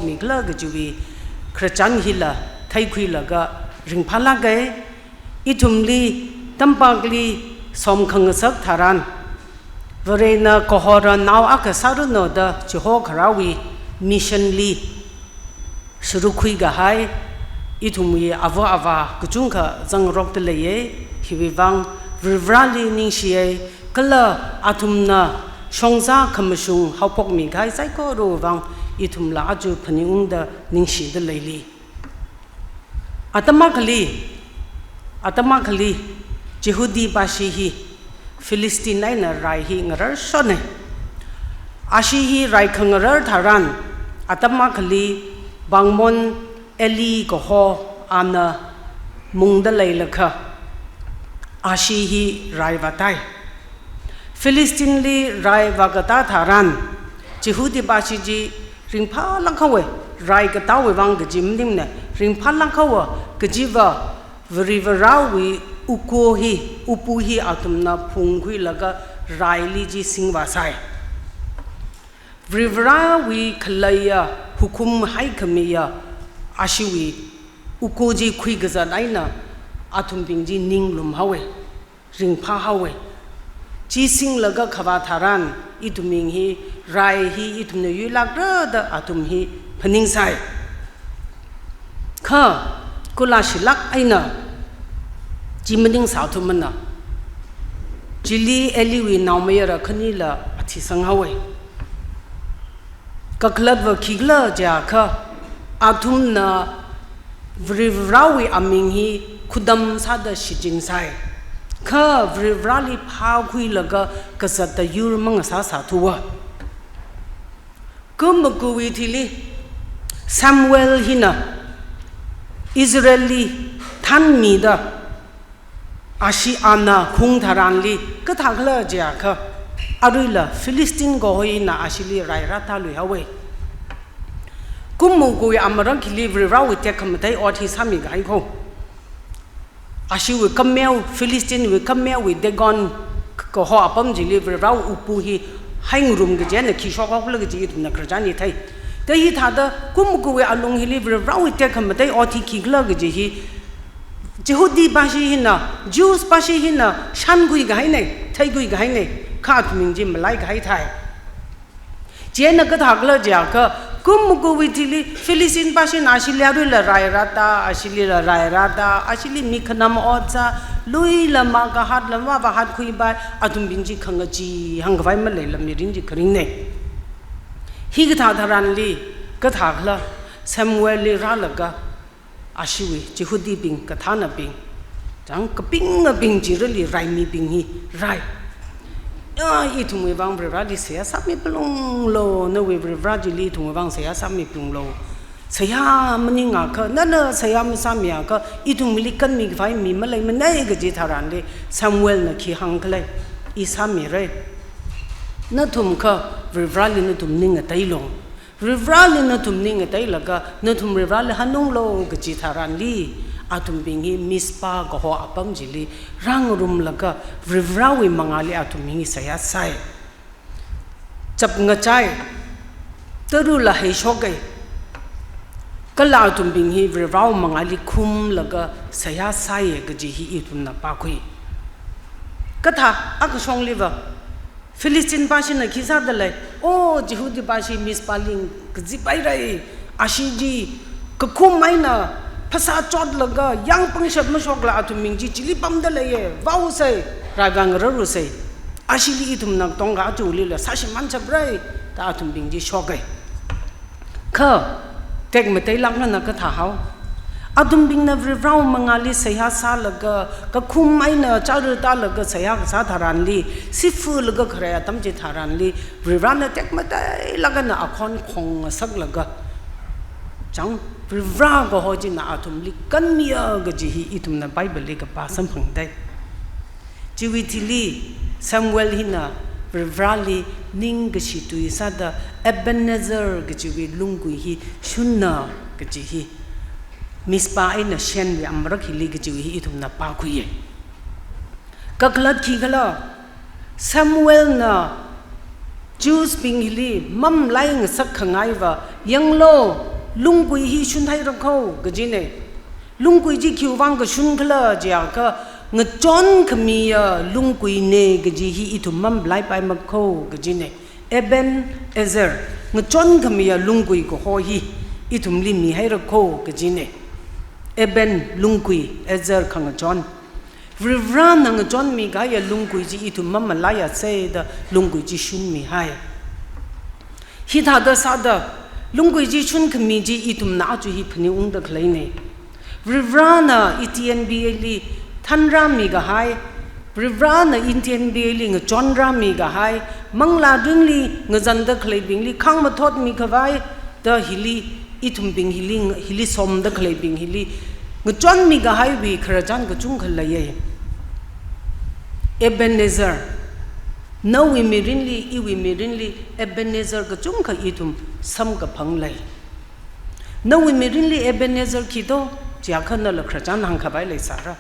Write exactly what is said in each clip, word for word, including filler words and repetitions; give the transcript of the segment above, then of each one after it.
mikhala kajiwui khararchan hila theikhuilaga ringphālāka. Ithumli tampakli somkhangasak tharan, Varena kahora nao akha sāranu da chihokharāwui mission li sharuk khuikahai ithumwui ava avā kachungkha zangrokta leiya. Hiwui vang Varivarali ningshiya, kala athumna shongza khamashung haophokmikahai saikorawui vang ithumla aja phaningungda ningshida leili. Atam akhali, atam akhali, Jihudipāshi hi Philistine eina rai hi ngararshona. Ashi hi rai khangarar tharan, atam akhali pāngmon Eli kaho ana mungda leilakha, ashi hi rai vātai. Philistine li rai vākatā tharan, Jihudipāshi chi ringphālāk haowa, rai katāwui vang kaji maningmana, ringphālāk haowa, kajiva Varivarāwui uku hi, upu hi athumna phungkhuilaga raili chi singvāsai. Varivarāwui khaleiya, hukum haikhamiya, ashiwui uku chi khuikazat eina athumbing chi ninglum haowa, ringphā haowa. Chi singlaga khavā tharan, ithum ming hi, rai hi ithumna yuilākra da athum hi phaningsai. Kha, kula shilāk eina, chi maningsāthumana. Chili Eliwui naomayara khanila athisang haowa. Kakhalatva khikhala jiakha, athumna Varivarāwui aming hi khudam sāda shichinsai. Kha Varivarāli phākhuilaga kazatta yur mangasāsāthuwa. Kum makuwui thili, Samuel hina Israelli thanmida, ashi ana khung tharanli, kathākhala jiakha, aruila Philistine kaho hina ashili rai rātālui haowa. Kum makuwui amarak hili Varivarāwui tekhamatei ot hi sāmikahai kho. Ashiwui kameo, Philistine wui kameowui Dagon kaho apam chili Varivarāwui upu hi haingarum kaji eina khi shokhaokhala kaji ithumna khararchan hi thei. Kha hithāda kum makuwui alung hili Varivarāwui tekhamatei ot hi khikhala kaji hi Jihudipāshi hina, Jews pāshi hina, shānkhuikahaina, theikhuikahaina, kha athuming chi malaikahai thai. Chieina kathākhala jiakha, kum makuwui thili Philistine pāshina ashili aruila rai rātā, ashilila rai rātā, ashili mi khanam ot sā, luila makahatla mavāhatkhuipai, athumbing chi khangachee hāngkhavai maleila mirin chi kharingna. Hikathā tharanli, kathākhala, Samuelli rālaga, ashiwui Jihudibing, kathānabing, chang kapingabing chirali raimibing hi rai. Ya, ithumwui vang Varivarāli seihā sāmiphalunglu, nawui Varivarā chili ithumwui vang seihā sāmiphalunglu. Seihā maningakha, nana seihā masāmiakha, ithumli kanmikhavai mi maleimana kaji tharanli, Samuelna khi hāngkhala, i sāmira. Nathum kha Varivarāli nathum ning ngateilu. Varivarāli nathum ning ngateilaga, nathum Varivarāli hanunglu kaji tharanli, athumbing hi Mizpah kaho apam chili rāngarumlaga, Varivarāwui mangāli athumbing hi seihā sāi. Chapngachai, tarula heishoka. Kala athumbing hi Varivarāwui mangāli khumlaga seihā sāi kaji hi ithumna pākhui. Kathā, akha shongliva, Philistine pāshina khi sāda lei, o, Jihudipāshi Mizpahli kaziphaira, ashi chi kakhum eina phasā chotlaga, yang pangshap mashokla athumbing chi chili pamda leiya, vāusei, rai vāngararusei, ashili ithumna katonga aja lila sāshimān chapra, da athumbing chi shoka. Kha, tekmateilāk eina kathā hao. Athumbingna Varivarāwui mangāli seihā sālaga, kakhum eina chara tālaga seihā kasā tharanli, sifulaga kharei atam chitharanli, Varivarāna tekmateilāk eina akhon khongasaklaga, chang, Varivarā kaho china athumli kanmiya kaji hi ithumna Bible li kapā samphangda. Chiwui thili Samuel hina Varivarāli ningkashi tui sāda Ebenezer kajiwui lunggui hi shunna kaji hi, Mizpah eina Shenwui amarak hili kajiwui hi ithumna pākhuiya. Kakhalat khikhala, Samuelna Jews bing hili mamlai ngasak khangaiva, yanglu, lungkui hi shunhairakho kajina. Lungkui chi khiwuivang kashun khala jiakha, ngachon khamiya lungkuina kaji hi ithum mamlai paimakho kajina. Ebenezer, ngachon khamiya lungkui kaho hi ithumli mihairakho kajina. Eben lungkui, Ezer khangachon. Varivarana ngachonmi kahaiya lungkui chi ithum mamalaiasa da lungkui chi shunmihai. Hithāda sāda, lungkui chi shunkhami chi ithumna aja hi phaningungda khaleina. Varivarana E T N B A li thanrāmi kahai, Varivarana E T N B A li ngachonrāmi kahai, manglā ringli ngazanda khaleibingli khangmathotmi khavai, da hili, ithumbing hili, hili somda khaleibing hili, ngachonmi kahaiwui khararchan kachungkha leiya. Ebenezer, nawui mirinli, iwui mirinli, Ebenezer kachungkha ithum samkaphang lei. Nawui mirinli Ebenezer khi do, jiakha nala khararchan hāngkhavai leisāra.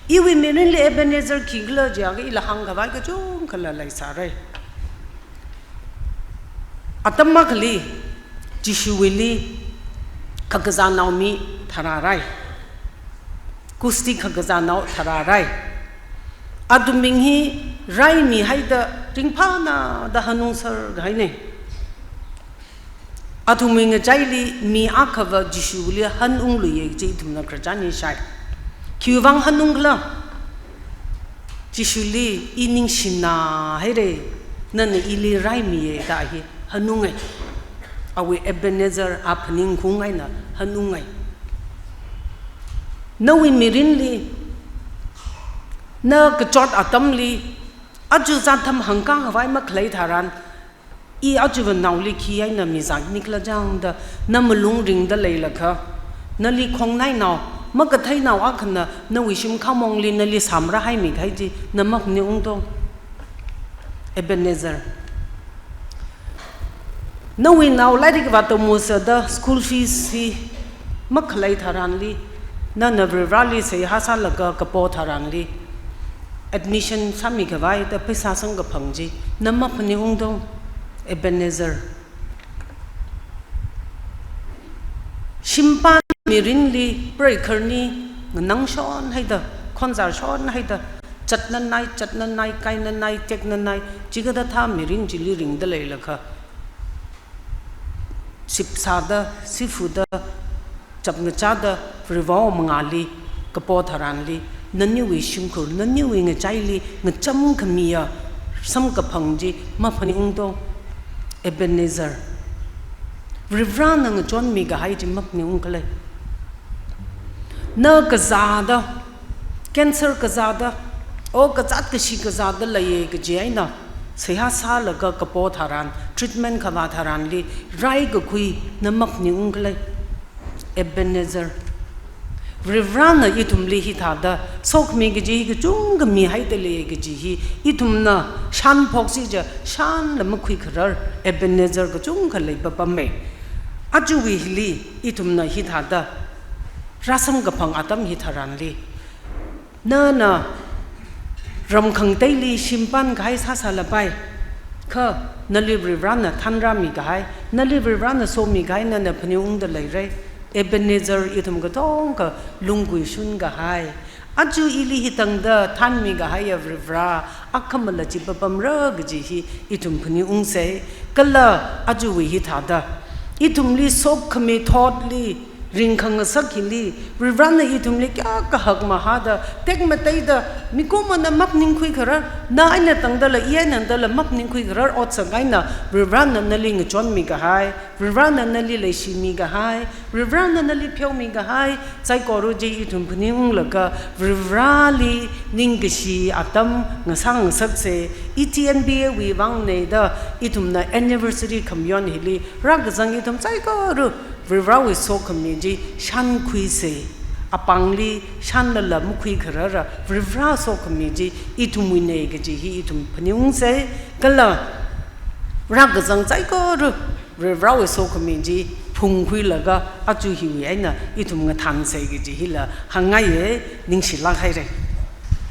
Iwui mirinli Ebenezer khikhala jiakha ila hāngkhavai kachungkhala leisāra. Atam akhali, Jishuwuili, khakazānao mi tharārai. Kusti khakazānao tharārai. Athumbing hi raimihaida ringphānada hanungser kahaina. Athumwui ngachaili mi akhava Jishuwuili hanungluiya kaji ithumna khararchan mishai. Khiwuivang hanungkhala? Jishuli, "I ningshina haira, nana ili raimiya," da hi hanunga. Awui Ebenezer a phaningkhaung eina hanunga. Nawui mirinli, na kachot atamli, aja zat tham hāngkākhavai makhalei tharan, I aja vānaoli khi eina mizāknikhala chang da, na malung ringda leilakha, nali khongnainao, makatheinao akhana nawui shim khamongli nali samrāhaimi kahai chi, na maphaningungdo. Ebenezer. Nawui nao lairik vātamo sāda school fees hi makhalei tharanli, nana Varivarali seihā sālaga kapo tharanli, admission sāmikhavai da pheisā samkaphang chi, na maphaningungdo, Ebenezer. Shimpan mirinli, preikarni, nganangshon haida, khonzarshon haida, chatnanai, chatnanai, kainanai, teknanai, chikathā mirin chili ringda leilakha, sipsāda, sifuda, chapngachāda, Varivara mangāli kapo tharanli, naniwui shimkhur, naniwui ngachaili ngacham khamiya samkaphang chi maphaningungdo, Ebenezer. Varivarana ngachonmi kahai chi maphaningungkhala? Na kazāda, cancer kazāda, o kazāt kashi kazāda leiya kaji eina seihā sālaga kapo tharan, treatment khavā tharanli, raikakhui na maphaningungkhala? Ebenezer. Varivarana ithumli hithāda sokhami kaji hi kachungkha mihaida leiya kaji hi ithumna shānphoksi ja shānla makhuikharar Ebenezer kachungkha leipapama. Ajawui hili ithumna hithāda rāsamkaphang atam hitharanli, nana ram khangateili shimpan kahai sāsālapai, kha nali Varivarana thanrāmi kahai, nali Varivarana somi kahai nana phaningungda leira. Ebenezer ithum katonga lungkui shun kahai, aja ili hitangda thanmi kahaiya Varivara akhamala chi papamra kaji hi ithum phaningungsa. Kala ajawui hithāda ithumli sokhami thotli ringkhangasak hili, Varivarana ithumli kayākha hakmahāda, tekmateida, mikumona maphaningkhuikharar, na eina tangdala, i eina tangdala maphaningkhuikharar otsak eina, Varivarana nali ngachonmi kahai, Varivarana nali leishimi kahai, Varivarana nali pheomi kahai saikora chi ithum phaningunglaga, Varivarali ningkashi atam ngasāngasaksa. E T N B A wui vangna da ithumna anniversary khamayon hili rākazang ithum saikora Varivarawui sokhami chi shānkhuisa. Apāngli shānlala makhuikharara Varivara sokhami chi ithumwuina kaji hi ithum phaningungsa. Kala rākazang saikora Varivarawui sokhami chi phungkhuilaga aja hiwui eina ithum ngathānsa kaji hila hāngngaiya. Ningshilāk haira.